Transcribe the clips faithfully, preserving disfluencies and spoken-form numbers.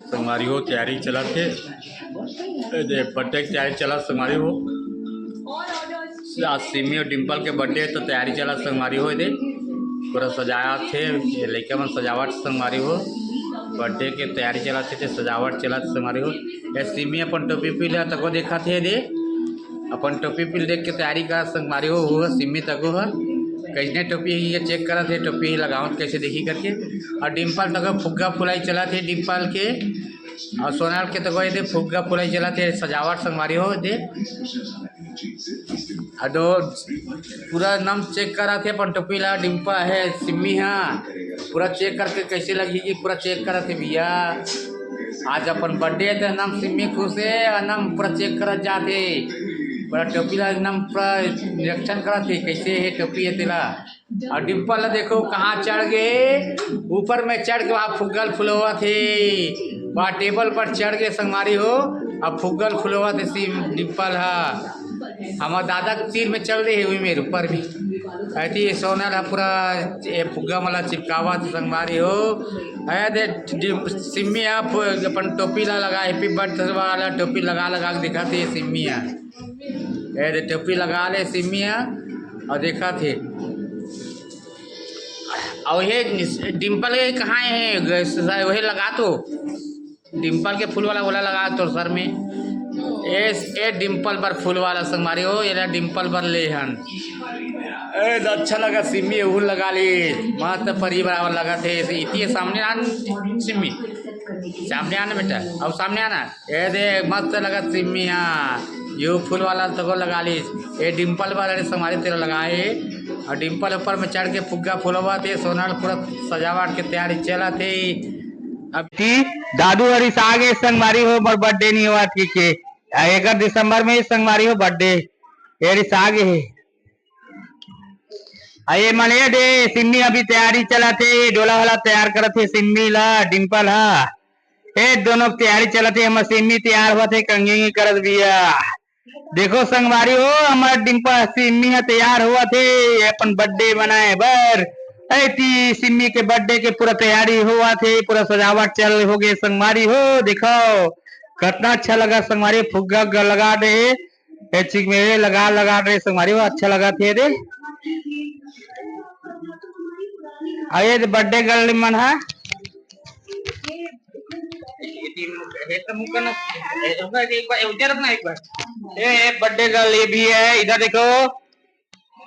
संगवारी हो, तैयारी चलत हे। ए दे, बर्थडे के तैयारी चलत संगवारी हो। आज सिमी और डिम्पल के बर्थडे हे, तो तैयारी चलत संगवारी हो। ए दे, पूरा सजावट हे, ये लइका मन सजावट संगवारी हो। बर्थडे के तैयारी चलत हे, ते सजावट चलत संगवारी हो। ए सिमी अपन टोपी पी ले, तको देखत हे दे। अपन टोपी पी देख के तैयारी करत संगवारी हो। वो सिमी तको ह, कैसने टोपी हे, ये चेक करत हे, टोपी लगावत कैसे देखी करके। और डिम्पल तको फुग्गा फुलाई चलत हे, डिम्पल के। और सोनल के तको ए दे फुग्गा फुलाई चलत हे, सजावट संगवारी हो दे। अदो पूरा नम चेक करत हे अपन टोपी ला, डिम्पल हे, सिमी हा। पूरा चेक करके कैसे लगही कि पूरा चेक करत हे भैया। आज अपन बर्थडे हे, त नम सिमी खुश हे, और नम पूरा चेक करत जात हे। पूरा टोपी ला नम पूरा निरीक्षण करत हे, कैसे हे टोपी हे तेला। और डिम्पल ला देखो कहाँ चढ़ गे, ऊपर में चढ़ के वहाँ फुग्गल फुलवत हे, वहाँ टेबल पर चढ़ के संगवारी हो, अब फुग्गल फुलवत हे सिम-, डिम्पल हा। हमर दादा के तीर में चल रही है, उही मेर ऊपर भी। अति ये सोनल हा पूरा ये फुग्गा मला चिपकावत हे संगवारी हो। ए दे डिम-, सिम्मी आप अपन टोपी ला लगा, हैप्पी बर्थडे वाला टोपी लगा लगा के दिखात हे सिम्मी हा। ए दे टोपी लगा ले सिम्मी हा और देखत हे। और ये डिम्पल के कहाँ हे? वही लगा तो। डिम्पल के फूल वाला ओला लगा तोर सर में। ए, ए डिम्पल बर फूल वाला संगवारी हो, एला डिम्पल बर ले हन। ए, त अच्छा लगा सिम्मी, एहू लगा ली। मस्त परी बराबर लगत हे। इति सामने आन सिम्मी, सामने आना बेटा, अब सामने आना। ए दे, मस्त लगत सिम्मी हा। यो फूल वाला तको लगा ली। ए डिम्पल वाला रे संगवारी तेला लगाए। और डिम्पल ऊपर में चढ़ के फुग्गा फुलवत हे, सोनल पूरा सजावट के तैयारी चलत हे। अब ती दादू हरिस आगे संगवारी हो, मोर बर्थडे नहीं होवत कि के। आ, एकर दिसंबर में ही संगवारी हो बर्थडे। हरिस आगे हे। आ, ये मन ए दे, सिम्मी अभी तैयारी चलत हे, डोला वाला तैयार करत हे सिम्मी ला, डिम्पल हा। ए दोनों के तैयारी चलत हे, हमर सिम्मी तैयार होवत हे, कंघी करत बिया। देखो संगवारी हो, हमर डिम्पल सिम्मी ह तैयार होवत हे अपन बर्थडे मनाए बर। ऐती सिम्मी के बर्थडे के पूरा तैयारी होवत हे, पूरा सजावट चल हो गे संगवारी हो। देखो कतना अच्छा लगा संगवारी, फुग्गा ग-, लगा दे हे, ए चिक में लगा, लगा दे संगवारी हो, अच्छा लगत हे दे। अरे बर्थडे गर्ल मन हा। ये तीन लोग, ये तो मुंह करना, ये होगा, एक बार, ये उधर रखना एक बार। ये, ये बर्थडे गर्ल, ये भी है, इधर देखो,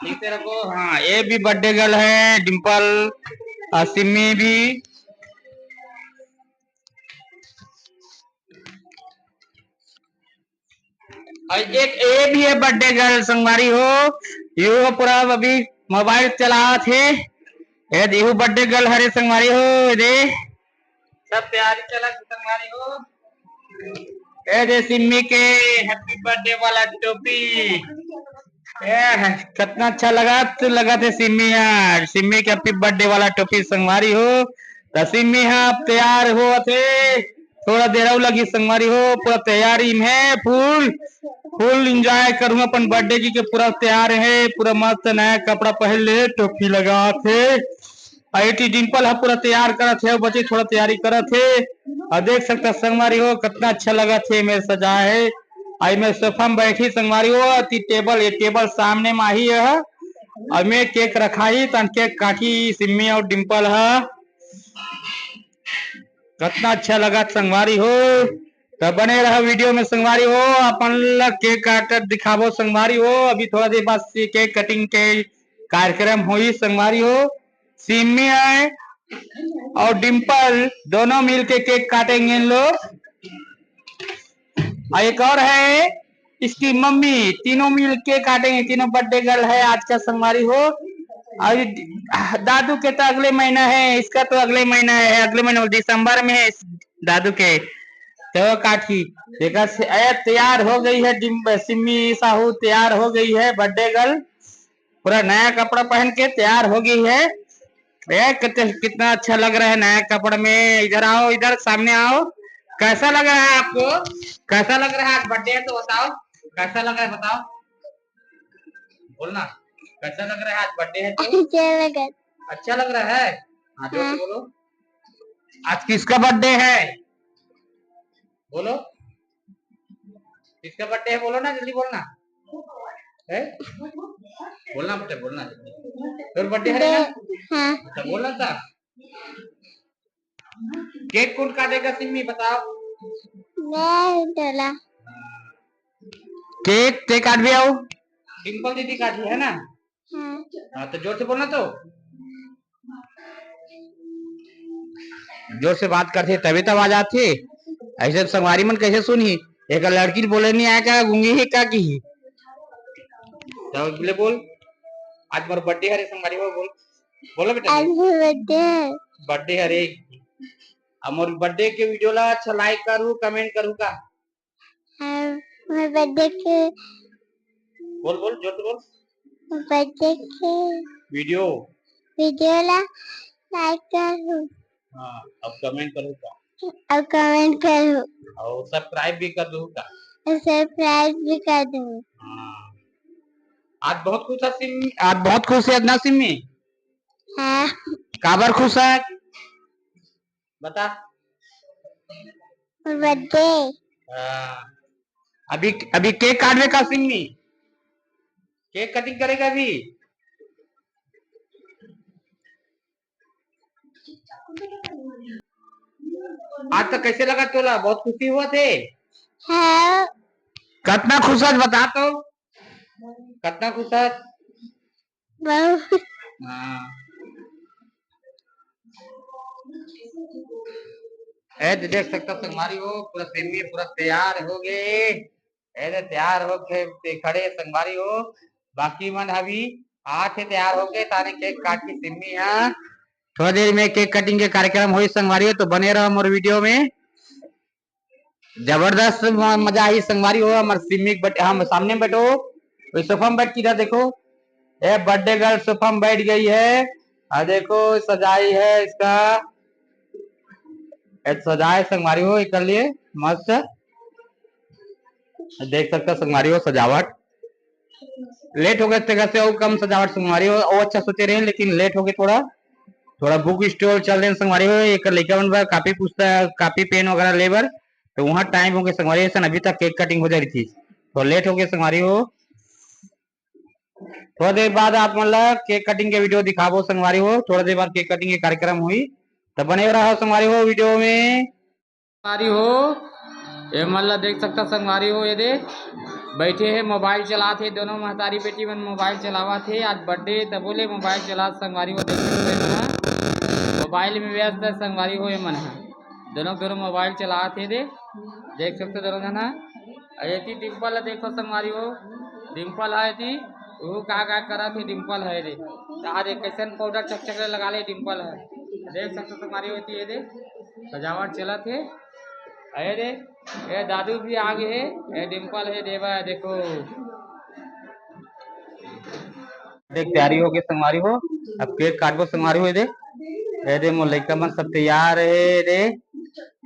ठीक से रखो। हाँ, ये भी बर्थडे गर्ल है, डिम्पल, और सिम्मी भी। और एक ये भी है बर्थडे गर्ल संगवारी हो, यो पूरा अभी मोबाइल चलावत हे। ए दे, इहू बर्थडे गर्ल हरे संगवारी हो, ए दे। सब तैयारी चलत हे संगवारी हो। ए दे सिम्मी के हैप्पी बर्थडे वाला टोपी। ए, कितना अच्छा लगत, लगत हे सिम्मी यार। सिम्मी के हैप्पी बर्थडे वाला टोपी संगवारी हो। त सिम्मी हा अब तैयार होवत हे। थोड़ा देर अउ लगही संगवारी हो, पूरा तैयारी में हे, फुल, फुल एंजॉय करूँ अपन बर्थडे की के पूरा तैयार हे, पूरा मस्त नया कपड़ा पहन ले, टोपी लगात हे। अउ एती डिम्पल ह पूरा तैयार करत हे, बच्ची थोड़ा तैयारी करत हे। अउ देख सकत हा संगवारी हो, कितना अच्छा लगत हे, मेर सजाए हे। अउ मैं सोफा में बैठी संगवारी हो, अति टेबल, ये टेबल सामने में आही हे। अउ मैं केक रखाही, तहन केक काटही सिम्मी अउ डिम्पल ह। कितना अच्छा लगत संगवारी हो, त बने रहा वीडियो में संगवारी हो, अपन ला केक काटत दिखाबो संगवारी हो। अभी थोड़ा देर बाद से केक कटिंग के कार्यक्रम होही संगवारी हो। सिम्मी है और डिम्पल दोनों मिलके केक काटेंगे इन लोग। और एक और है इसकी मम्मी, तीनों मिल के काटेंगे, तीनों बर्थडे गर्ल है आज का संगवारी हो। और दादू के तो अगले महीना है, इसका तो अगले महीना है, अगले महीने दिसंबर में है दादू के, तो काटी। देखा से, ए, तैयार हो गई है डिम-, सिम्मी साहू तैयार हो गई है बर्थडे गर्ल, पूरा नया कपड़ा पहन के तैयार हो गई है। ए, कित-, कितना अच्छा लग रहा है नया कपड़ा में। इधर आओ, इधर सामने आओ। कैसा लग रहा है आपको? कैसा लग रहा है? आज बर्थडे है तो बताओ, कैसा लग रहा है बताओ, बोलना, कैसा लग रहा है आज बर्थडे है तो? अच्छा लगा। अच्छा लग रहा है? हाँ, जोर से हाँ। बोलो। आज किसका बर्थडे है? बोलो, किसका बर्थडे है? बोलो ना, जल्दी बोलना है। बोलना बेटा, बोलना जल्दी। तोर बर्थडे है ना? हाँ। अच्छा, बोलना था। केक कौन काटेगा सिम्मी, बताओ। मैं डोला। केक ते काटबे आओ। डिम्पल दीदी काटी है ना? हाँ। हाँ, तो जोर से बोलना तो। जोर से बात करथे तभी तो आवाज आथे। ऐसे संगवारी मन कैसे सुनही? एक लड़की बोले नहीं आय का, गूंगी है का की? तो बोले बोल, आज मोर बर्थडे हरे संगवारी हो, बोल। बोलो बेटा। आज मोर बर्थडे है। बर्थडे हरे। अब मोर बर्थडे के वीडियो ला अच्छा लाइक करू, कमेंट करू का? हाँ, मोर बर्थडे के बोल, बोल, जोर से बोल। बर्थडे के वीडियो। वीडियो ला लाइक करू। हाँ, अब कमेंट करू का? अब कमेंट करू। और सब्सक्राइब भी कर दू का? और सब्सक्राइब भी कर दू। हाँ। आज बहुत खुश है सिम-, आज बहुत खुश है ना सिम्मी? हाँ। काबर खुश है? बता। बर्थडे। हाँ। अभी, अभी केक काटबे का सिम्मी? केक कटिंग करेगा अभी? आज तो कैसे लगा तोला? बहुत खुशी हुआ थे? हाँ। कितना खुश आज बता तो? कितना खुश आज? बहुत। हाँ। ए, तो देख सकता संगवारी हो, पूरा सिम्मी पूरा तैयार हो गए। ए, तो तैयार हो के ते खड़े संगवारी हो, बाकी मन अभी आथे तैयार हो गए, ताने केक काट के सिम्मी हा। थोड़ा देर में केक कटिंग के कार्यक्रम होई संगवारी हो, तो बने रहो मोर वीडियो में। जबरदस्त म-, मजा आई संगवारी हो, हमर सिम्मी के बट-, हम सामने में बैठो, वही सोफा में बैठ के इधर देखो, ए बर्थडे गर्ल सोफा में बैठ गई है। और देखो सजाई है इसका, ए सजाए संगवारी हो एकर लिए मस्त, देख सकता संगवारी हो सजावट। लेट हो गए तेकर से और कम सजावट संगवारी हो, और अच्छा सोचे रहे लेकिन लेट हो गए थोड़ा। थोड़ा बुक स्टॉल चल देन संगवारी हो, एक लइका मन बर कॉपी पुस्तक, कॉपी पेन वगैरह ले बर, तो वहाँ टाइम हो गए संगवारी हो, अभी तक केक कटिंग हो जा रही थी, तो लेट हो गए संगवारी हो। थोड़ा देर बाद आप मन ला केक कटिंग के वीडियो दिखाबो संगवारी हो, थोड़ा देर बाद केक कटिंग के कार्यक्रम हुई, तो बने रहो संगवारी हो वीडियो में। संगवारी हो, ये मन ला देख सकता संगवारी हो, ये दे बैठे हे मोबाइल चलात हे, दोनों महतारी बेटी मन मोबाइल चलावत हे। आज बर्थडे तबो ले मोबाइल चलात संगवारी हो, देख सकता ये मन ह मोबाइल में व्यस्त है संगवारी हो, ये मन ह दोनों दोनों मोबाइल चलात हे दे। देख सकते दोनों झन ह। अउ एती डिम्पल ला देखो संगवारी हो, डिम्पल ह एती, वो का का करत हे डिम्पल ह रे। त आज एक कैसन पाउडर चकचक ले लगा ले डिम्पल ह। देख सकते संगवारी हो एती ये दे सजावट चलत हे। अरे रे, ए दादू भी आ गए हे, ए डिम्पल हे देवा देखो। देख तैयारी हो गई संगवारी हो, अब केक काटबो संगवारी हो। ए दे, ए दे मोर लइका मन सब तैयार हे रे,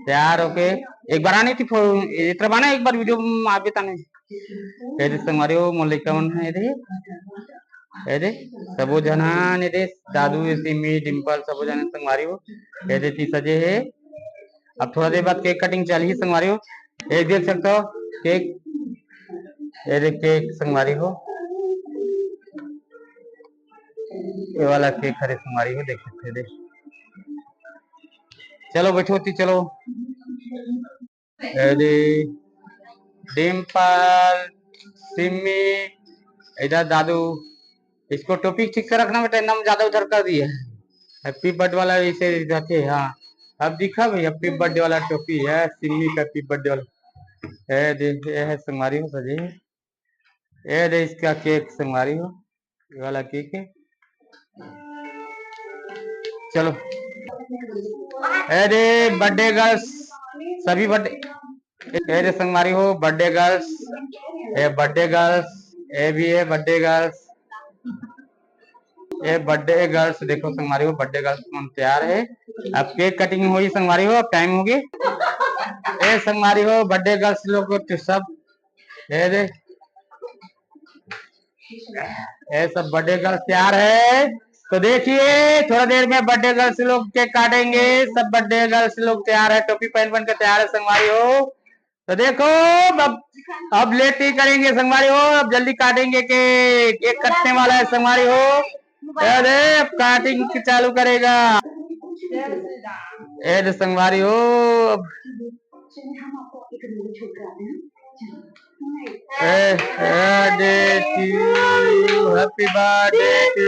तैयार होके एक बार आने थी फो-, इतना बार ना एक बार वीडियो में आप भी ताने। ए दे संगवारी हो मोर लइका मन हे रे, ए दे सबो झन हे रे, दादू, सिमी, डिम्पल सबो झन संगवारी हो। ए दे ती सजे हे। अब थोड़ा देर बाद केक कटिंग चलही संगवारी हो। ये देख सकते हो केक, ये देख केक संगवारी हो, ये वाला केक हरे संगवारी हो, देख सकते हो, देख। चलो बैठो ती, चलो। अरे डिम्पल, सिम्मी, इधर दादू, इसको टोपी ठीक से रखना बेटा, एकदम ज्यादा उधर कर दिए। हैप्पी बर्थडे वाला इसे रखे, हाँ। अब दिखा भाई, हैप्पी बर्थडे वाला टोपी है, सिम्मी का हैप्पी बर्थडे वाला। ए दे, ये है संगवारी हो सजे। ए दे इसका केक संगवारी हो, ये वाला केक है। चलो, ए दे बर्थडे गर्ल्स, सभी बर्थडे, ए दे संगवारी हो बर्थडे गर्ल्स, ए बर्थडे गर्ल्स, ए भी है बर्थडे गर्ल्स। ए बर्थडे गर्ल्स देखो संगवारी हो, बर्थडे गर्ल्स मन तैयार है। अब केक कटिंग होई संगवारी हो, अब टाइम हो गए। ए संगवारी हो, बर्थडे गर्ल्स लोग तो सब, ए दे, ए सब बर्थडे गर्ल्स तैयार है। तो देखिए थोड़ा देर में बर्थडे गर्ल्स लोग केक काटेंगे। सब बर्थडे गर्ल्स लोग तैयार है, टोपी पहन पहन के तैयार है संगवारी हो। तो देखो, अब अब लेट नहीं करेंगे संगवारी हो, अब जल्दी काटेंगे केक। केक कटने वाला है संगवारी हो। अरे, अब काटिंग चालू करेगा। ए दे संगवारी हो, अब ए, ए, दे टू, happy birthday to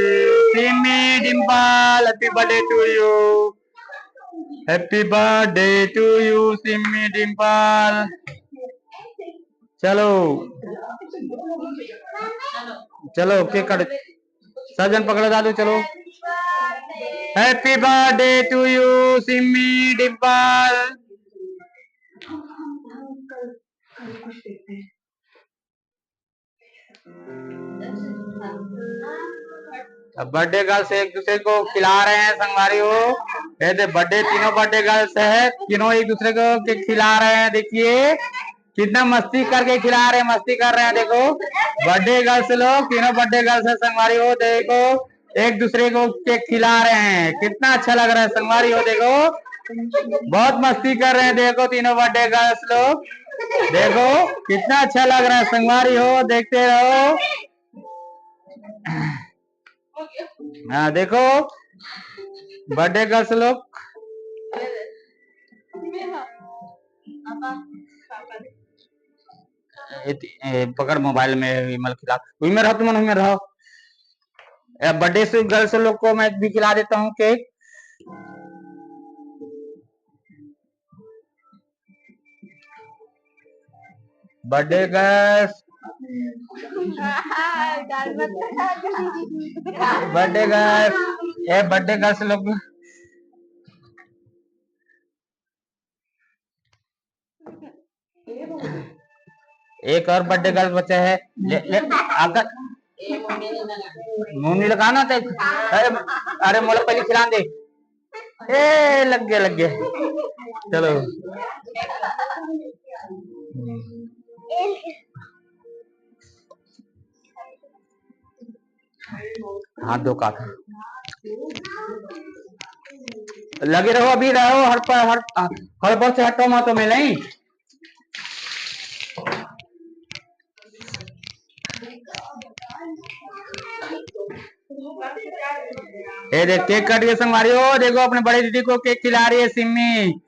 Simi Dimple, happy birthday to you, happy birthday to you Simi Dimple. चलो, चलो, केक काट, सब जन पकड़ो दादू, चलो। Happy birthday to you Simi Dimple. अब बर्थडे गर्ल्स एक दूसरे को खिला रहे हैं संगवारी हो। ये दे बर्थडे, तीनों बर्थडे गर्ल्स है, तीनों एक दूसरे को केक खिला रहे हैं। देखिए कितना मस्ती करके खिला रहे हैं, मस्ती कर रहे हैं। देखो बर्थडे गर्ल्स लोग, तीनों बर्थडे गर्ल्स है संगवारी हो। देखो एक दूसरे को केक खिला रहे हैं, कितना अच्छा लग रहा है संगवारी हो। देखो बहुत मस्ती कर रहे हैं, देखो तीनों बर्थडे गर्ल्स लोग। देखो कितना अच्छा लग रहा है संगवारी हो, देखते रहो। हाँ देखो बर्थडे गर्ल्स लोग। ए, ए, पकड़ मोबाइल में विमल खिला, विमल रहो तुम, विमल रहो। बर्थडे से गर्ल्स लोग को मैं भी खिला देता हूँ cake. Birthday girls, birthday girls, ए बर्थडे गर्ल्स लोग। एक और बर्थडे गर्ल बचा है, ले, ले, आकर मुंह नहीं लगाना ते। अरे, अरे मोला पहले खिला दे। ए लग गया, लग गया। चलो। हाथ धो का लगे रहो, अभी रहो, हर पर हर हर पर से हटो मत, मैं नहीं। ये देख केक कट के संगवारी हो, देखो अपने बड़े दीदी को केक खिला रही है सिम्मी।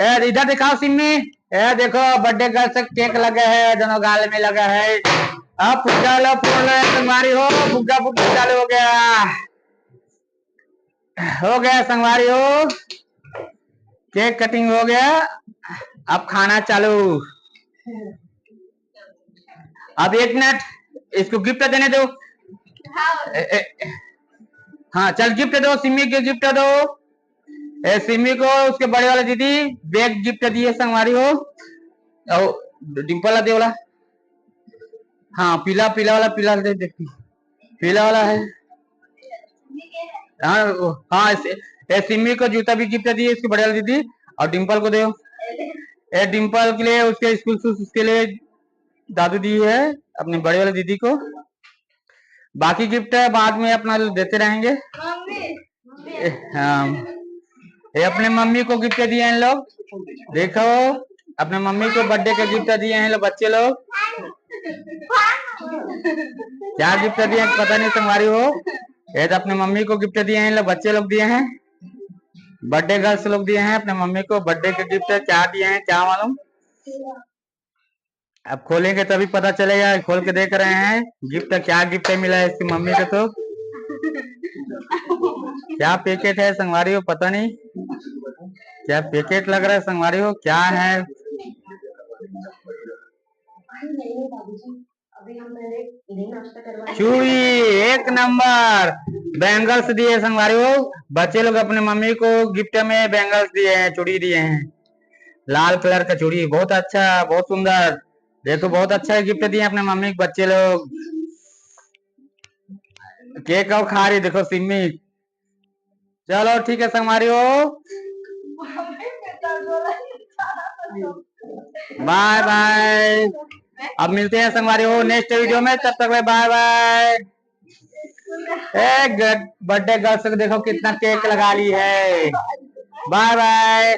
ए इधर दिखाओ सिम्मी। ए देखो बर्थडे गर्ल से केक लगा है, दोनों गाल में लगा है। अब फुग्गा लो, फोड़ लो संगवारी हो, फुग्गा फुग्गा चालू हो गया। हो गया संगवारी हो, केक कटिंग हो गया। अब खाना चालू। अब एक मिनट, इसको गिफ्ट देने दो। ए, ए, हाँ चल गिफ्ट दो, सिम्मी के गिफ्ट दो। ए सिम्मी को उसके बड़े वाला दीदी बैग गिफ्ट दिए संगवारी हो। और डिम्पल ला दे वाला, हाँ पीला पीला वाला, पीला दे, देख पीला वाला है। हाँ हाँ, सिम्मी को जूता भी गिफ्ट दिए इसके बड़े वाली दीदी। और डिम्पल को दो। ए डिम्पल के लिए उसके स्कूल शूज उसके लिए दादू दी है अपने बड़े वाले दीदी को। बाकी गिफ्ट है बाद में अपना देते रहेंगे। हाँ, ये अपने मम्मी को गिफ्ट दिए हैं लोग। देखो अपने मम्मी को बर्थडे का गिफ्ट दिए हैं लोग बच्चे लोग। क्या गिफ्ट दिए हैं पता नहीं संगवारी हो। ये तो अपने मम्मी को गिफ्ट दिए हैं लोग, बच्चे लोग दिए हैं, बर्थडे गर्ल्स लोग दिए हैं अपने मम्मी को बर्थडे का गिफ्ट। क्या दिए हैं क्या मालूम। अब खोलेंगे तभी पता चलेगा। खोल के देख रहे हैं गिफ्ट, क्या गिफ्ट मिला है इसकी मम्मी को। तो क्या पैकेट है संगवारी हो, पता नहीं क्या पैकेट लग रहा है संगवारी हो, क्या है। चूड़ी एक नंबर, बैंगल्स दिए संगवारी हो। बच्चे लोग अपने मम्मी को गिफ्ट में बैंगल्स दिए हैं, चूड़ी दिए हैं, लाल कलर का चूड़ी, बहुत अच्छा, बहुत सुंदर। देखो बहुत अच्छा गिफ्ट दिए अपने मम्मी को बच्चे लोग। केक और खा रही देखो सिम्मी। चलो ठीक है संगवारी हो, बाय बाय। अब मिलते हैं संगवारी हो नेक्स्ट वीडियो में, तब तक बाय बाय। ए बर्थडे गर्ल्स को देखो कितना केक लगा ली है। बाय बाय।